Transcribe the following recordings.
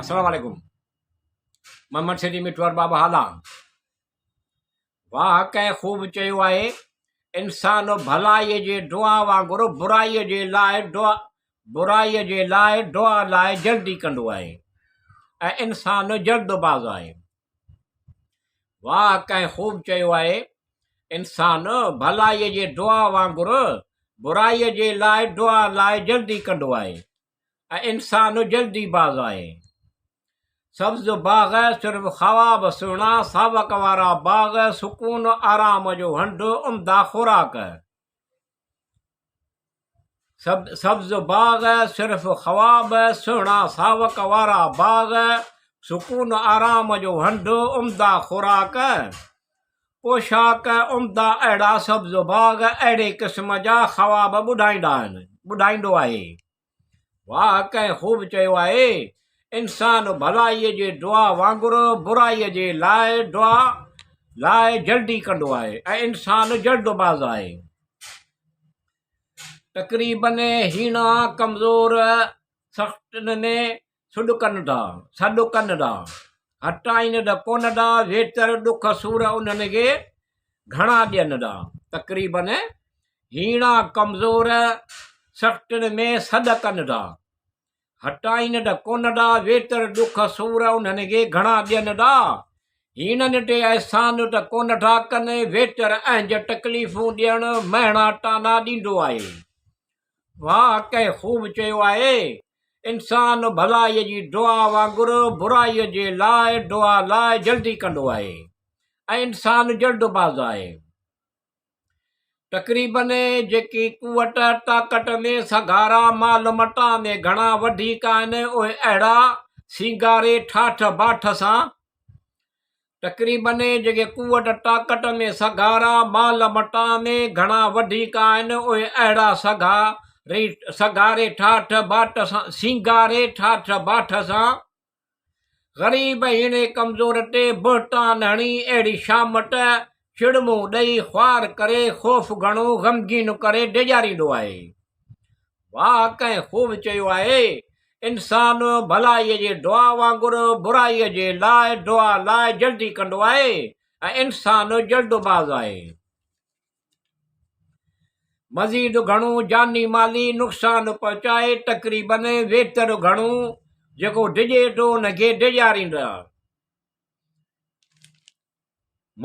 السلام عليڪم محمد سيدي مٺو ارباب هالا واهه ڪنهن خوب چيو آهي انسان ڀلائي جي دعا وانگر برائي جي لاء دعا برائي جي لاء دعا لاء جلدي ڪندو آهي ۽ انسان جلد باز آهي واهه ڪنهن خوب چيو آهي انسان ڀلائي جي دعا وانگر برائي جي لاء دعا لاء جلدي ڪندو آهي ۽ انسان جلدي باز آهي. سبز باغ صرف خواب سهڻا، ساوڪ وارا باغ، سڪون آرام جو هنڌ، عمدا خوراڪ. سبز باغ صرف خواب سهڻا، ساوڪ وارا باغ، سڪون آرام جو هنڌ، عمدا خوراڪ. پوشاڪ عمدا اهڙا سبز باغ اهڙي قسم جا خواب ٻڌائيندا آهن ٻڌائيندو آهي. واهه ڪنهن خوب چيو آهي انسان ڀلائيء جي دعا وانگر برائيء جي لاء دعا لاء جلدي ڪندو آهي ۽ انسان جلد باز آهي. تقريبن هيڻا ڪمزور سختين ۾ سڏ ڪن ٿا، سڏ ڪن ٿا، هٽائين ته ڪونه ٿا، ويتر ڏک سور انهن کي گهڻا ڏين ٿا. تقريباً هيڻا ڪمزور سختين ۾ سڏ ڪن ٿا، هٽائين ته ڪونه ٿا، ويتر ڏک سور انهن کي گهڻا ڏين ٿا. هيڻن تي احسان ته ڪونه ٿا ڪن، ويتر اهنج تڪليفون ڏيڻ مهڻا طعنا ڏيندو آهي. واهه ڪنهن خوب چيو آهي، انسان ڀلائيء جي دعا وانگر برائيء جي لاء دعا لاء جلدي ڪندو آهي ۽ انسان جلد باز آهي. تقريباً جيڪي قوت طاقت ۾ سگهارا مال متاع ۾ گهڻا وڌيڪ آهن اهي اهڙا سينگاري ٺاٺ باٺ سان تقريباً جيڪي قوت طاقت ۾ سگهارا، مال متاع ۾ گهڻا وڌيڪ آهن، اهي اهڙا سگهاري سگهاري ٺاٺ باٺ سان سينگاري ٺاٺ باٺ سان غريب هيڻي ڪمزور تي بهتان هڻي اهڙي شامت چڙمون ڏئي خوار ڪري خوف گهڻو غمگين ڪري ڊيڄاريندو آهي. واهه ڪنهن خوب چيو آهي، انسان ڀلائيء جي دعا وانگر برائيء جي لاء دعا لاء جلدي ڪندو آهي ۽ انسان جلد باز آهي. مزيد گهڻو جاني مالي نقصان پهچائي تقريبن ويتر گهڻو جيڪو ڊڄي ٿو ان کي ڊيڄاريندا.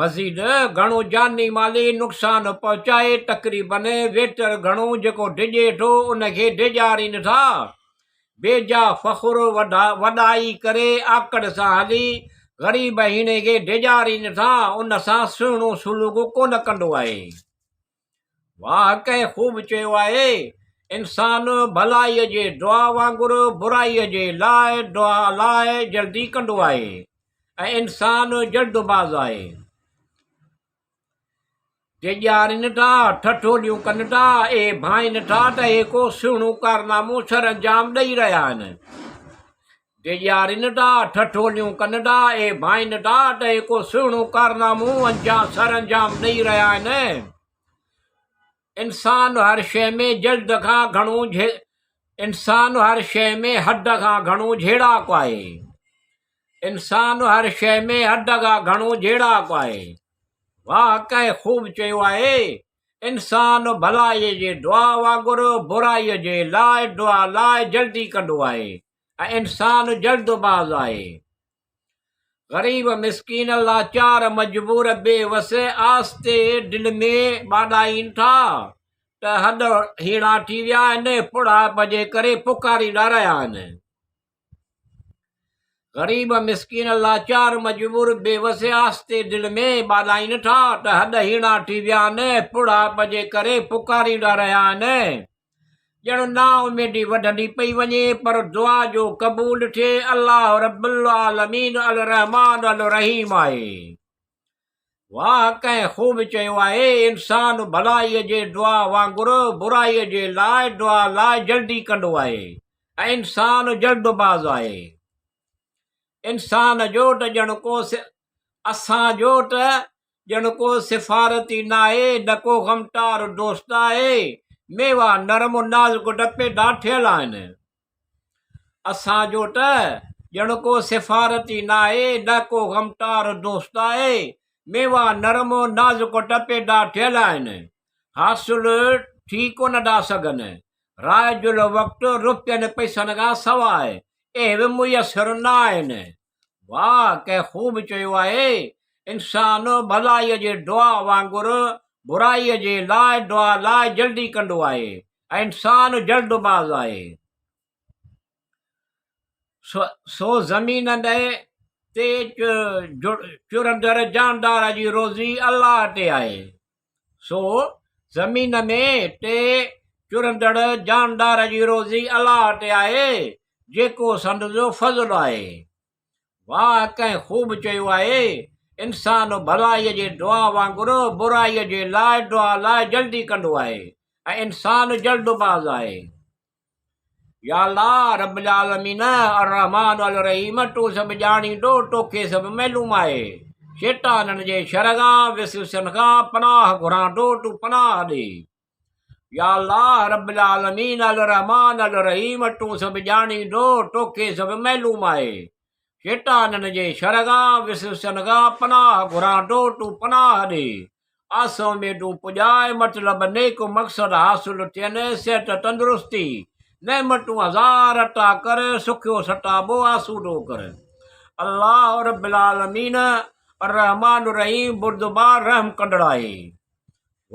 مزيد گهڻو جاني مالي نقصان پهچائي تقريبن ويتر گهڻو جيڪو ڊڄي ٿو ان کي ڊيڄارين ٿا. بيجا فخر وڏائي ڪري آڪڙ سان هلي غريب هيڻي کي ڊيڄارين ٿا ان سان سهڻو سلوڪ ڪونه ڪندو آهي. واهه ڪنهن خوب چيو آهي انسان ڀلائيء جي دعا وانگر برائيء جي لاء دعا لاء جلدي ڪندو آهي ۽ انسان جلد باز آهي. ڊيڄارين ٿا، ٺٺوليون ڪن ٿا، اهي ڀانئين ٿا ته اهي ڪو سهڻو ڪارنامو سرانجام ڏئي رهيا آهن. ڊيڄارين ٿا، ٺٺوليون ڪن ٿا، اهي ڀانئين ٿا ته اهي ڪو سهڻو ڪارنامو سرانجام ڏئي رهيا آهن. انسان هر شيء ۾ جلد کان گهڻو انسان هر شيء ۾ حد کان گهڻو جهيڙاڪ آهي. انسان هر شيء ۾ حد کان گهڻو جهيڙاڪ آهي. واهه ڪنهن خوب چيو آهي، انسان ڀلائيء جي دعا وانگر برائيء جي لاء دعا لاء جلدي ڪندو آهي ۽ انسان جلد باز آهي. غريب مسڪين لاچار مجبور بي وس آستي دل ۾ ٻاڏائين ٿا ته هڏ هيڻا ٿي ويا آهن پڙهائپ جي ڪري پڪاريندا رهيا آهن. غريب مسڪين لاچار مجبور بي وس آستي دل ۾ ٻاڏائين ٿا ته هڏ هيڻا ٿي ويا آهن پڙهائپ جي ڪري پڪاريندا رهيا آهن. ڄڻ نااميدي وڌندي پئي وڃي پر دعا جو قبول ٿئي الله رب العالمين الرحمان الرحيم آهي. واهه ڪنهن خوب چيو آهي انسان ڀلائي جي دعا وانگر برائي جي لاء دعا لاء جلدي ڪندو آهي ۽ انسان جلد باز آهي. انسان جو ته ڄڻ ڪو اسان جو ته ڄڻ ڪو سفارتي ناهي، نه ڪو غمٽار دوست آهي. ميوا نرم و نازڪ ته پيدا ٿيل آهن. اسان جو ته ڄڻ ڪو سفارتي ناهي، نه ڪو غمٽار دوست آهي. ميوا نرم نازڪ ٽپيدا ٺھيل آهن. حاصل ٿي ڪونه ٿا سگهن. رائج الوقت روپين پئسن کان سواء اهي به ميسر نه آهن. واهه ڪنهن خوب چيو آهي، انسان ڀلائيء جي دعا وانگر برائيء جي لاء دعا لاء جلدي ڪندو آهي ۽ انسان جلد باز آهي. سو زمين تي چرندڙ جاندار جي روزي الله تي آهي. سو زمين ۾ تي چرندڙ جاندار جي روزي الله تي آهي، جيڪو سندس فضل آهي. واهه ڪنهن خوب چيو آهي، انسان ڀلائيء جي دعا وانگر برائيء جي لاء دعا لاء جلدي ڪندو آهي ۽ انسان جلد باز آهي. يا الله رب العالمين الرحمٰن الرحيم تون سڀ ڄاڻيندو توکي سڀ معلوم آهي شيطانن جي شر کان وسوسن کان پناهه گهران ٿو تون پناهه ڏي يا الله رب العالمين الرحمٰن الرحيم تون سڀ ڄاڻيندو توکي سڀ معلوم آهي شيطانن جي شر کان، وسوسن کان پناهه گهران ٿو، تون پناهه ڏي. آسون اميدون پڄاء، مطلب نيڪ مقصد حاصل ٿين، صحت تندرستي، نعمتون هزار عطا ڪر، سکيو ستابو آسودو ڪر. الله رب العالمين الرحمٰن الرحيم بردبار رحم ڪندڙ آهي.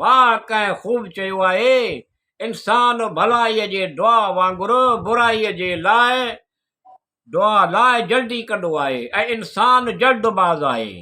واهه ڪنهن خوب چيو آهي، انسان ڀلائيء جي دعا وانگر برائيء جي لاء دعا لاء جلدي ڪندو آهي ۽ انسان جلد باز آهي.